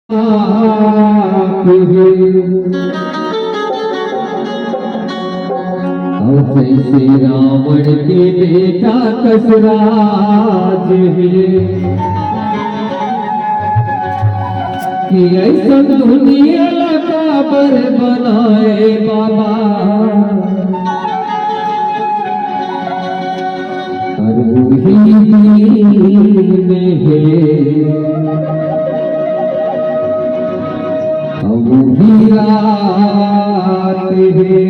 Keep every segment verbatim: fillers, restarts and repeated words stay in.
आप हे। अउ जइसे रावण के बेटा कस राज हे, कि अइसन दुनिया ला काबर बनाए बाबा। अरे उही दिन हे, अउ उही रात हे।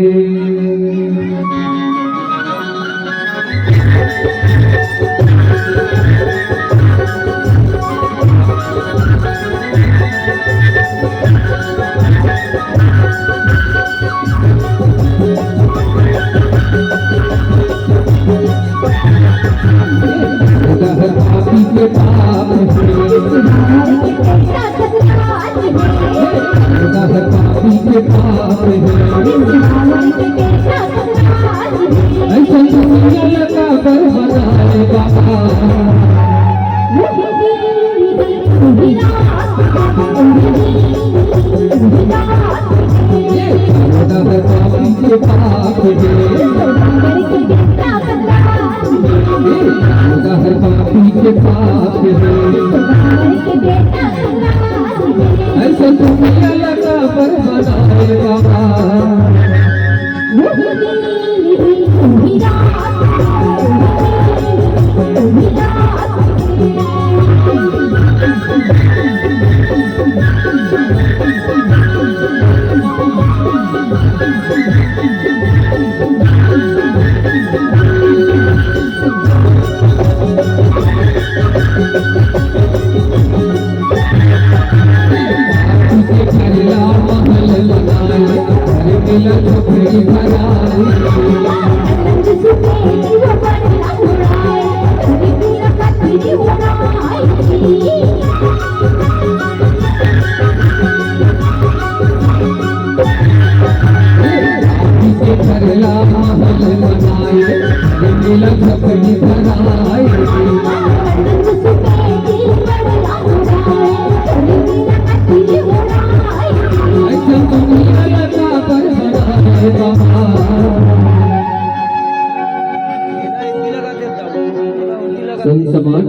संत समाज,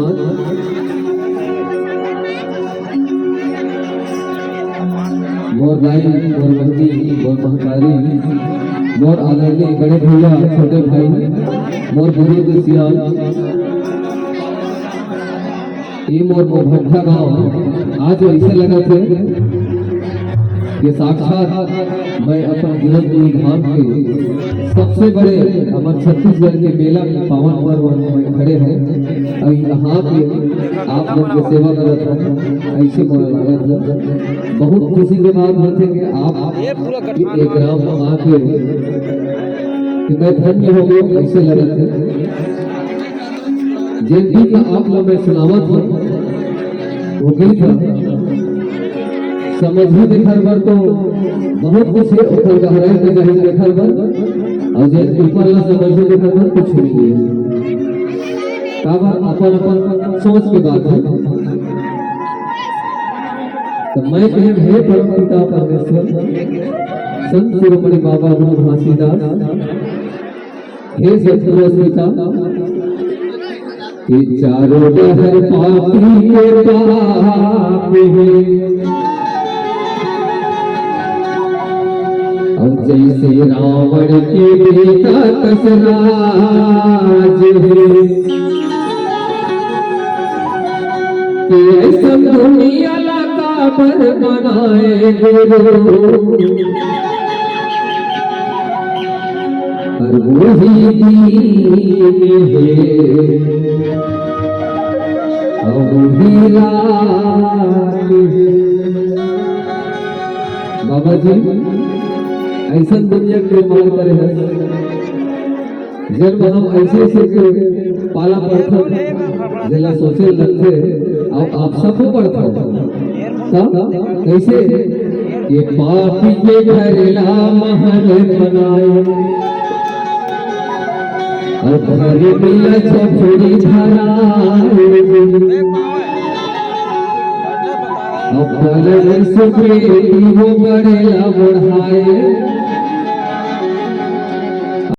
मोर दाई, मोर बहिनी, मोर महतारी, मोर आदरणीय बड़े भैया, छोटे भाई, मोर बुजुर्ग सियान, ये मोर मोभट्ठा गांव आज ऐसे लगत हे कि साक्षात मैं अपन गिरौदपुरी धाम के सबसे बड़े हमर छत्तीसगढ़ के मेला पावन पर्व में खड़े हंव। अउ यहाँ के आप लोग के सेवा करत हंव, ऐसे मोला लागत हे। बहुत खुशी के बात होथे कि आप ये ग्राम में आके कि मैं धन्य हो गया, ऐसे लगत हे। जेन गीत आप ला मैं सुनावत हंव, वो गीत ह समझहूं देखर बर तो बहुत कुछ हे, ओकर गहराई में जाही देखर बर, अउ जेन ऊपर ला समझहूं देखर बर कुछ नहीं हे। काबर अपन अपन सोच के बात हे। तो मैं कहे, हे परम पिता परमेश्वर, संत शिरोमणि बाबा गुरु घासीदास, हे सतगुरु पिता, कि चारों डहर पापी के पाप हे। अउ जइसे रावण के बेटा कस राज हे, कि अइसन दुनिया ला काबर बनाए गुरु। अउ उही दिन हे, अउ उही रात हे। बाबा जी, अइसन दुनिया के निर्माण करे हस, जेन म हम अइसे अइसे के पाला पड़थन, जेला सोचे लगथे, अउ आप सबो पड़थन। त कइसे? ये पापी के घर ला महल बनाए, अउ धरमी ला झोपड़ी धराए। परदेस प्रीति वो बड़े ला बढ़ाए।